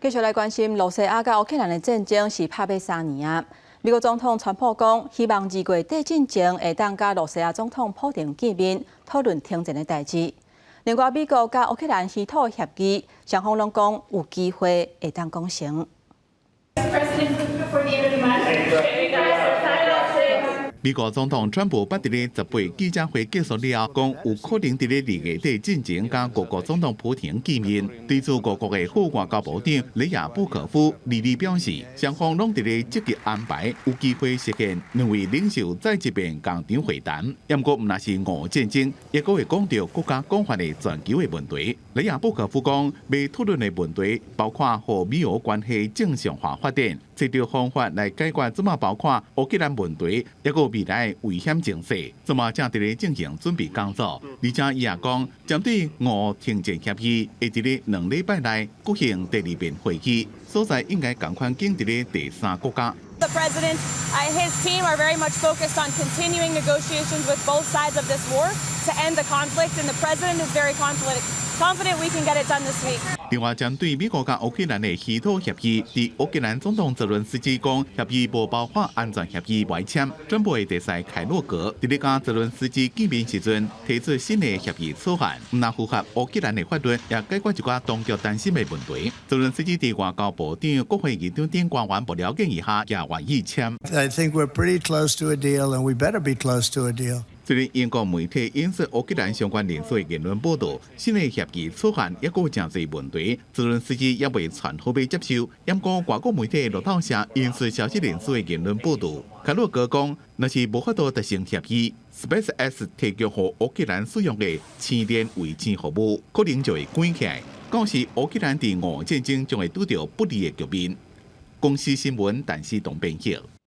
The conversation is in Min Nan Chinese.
繼續來關心羅西亞佮烏克蘭的戰爭是拍欲3年啊。美國總統川普講，希望2月底進前會當佮羅西亞總統普丁見面，討論停戰的代誌。另外，美國佮烏克蘭稀土協議，雙方攏講有機會會當講成。 President before the end of the month. 美國總統川普捌佇咧18記者會結束了後，講有可能佇咧2月底進前佮俄國總統普廷見面。對此，俄國的副外交部長雷亞布科夫二二表示，雙方攏佇咧積極安排，有機會實現兩位領袖再一遍工廠會談。毋過，毋但是俄戰爭，抑閣會講著閣較廣泛的全球的問題。雷亞布科夫講，欲討論的問題包括予美烏關係正常化發展，揣著方法來解決，這馬包括烏克蘭問題，抑閣未來危險情勢，這馬正佇咧進行準備工作。而且伊也講，針對俄停戰協議，會佇咧2禮拜內舉行第二遍會議，所在應該仝款揀佇咧第三國家。 The president and his team are very much focused on continuing negotiations with both sides of this war to end the conflict, and the president is very confident we can get it done this week. 另外，針對美國佮烏克蘭的稀土協議，佇烏克蘭總統澤倫斯基講，協議無包括安全協議袂簽。川普的特使凱洛格佇咧佮澤倫斯基見面時陣，提出新的協議草案，毋但符合烏克蘭的法律，也解決一寡當局擔心的問題。澤倫斯基佇外交部長、國會議長等官員無條件以下，也願意簽。 I think we're pretty close to a deal, and we better be close to a deal. 雖然英國媒體引述烏克蘭相關人士的言論報導，新的協議草案抑閣有誠濟問題，澤倫斯基猶未傳好欲接受。毋過外國媒體路透社引述消息人士的言論報導，凱洛格講，若是無法度達成協議，SpaceX 提供予烏克蘭使用的星鏈衛星服務，可能就會關起來。到時烏克蘭佇俄戰爭將會拄著不利的局面。公視新聞，陳思東編譯。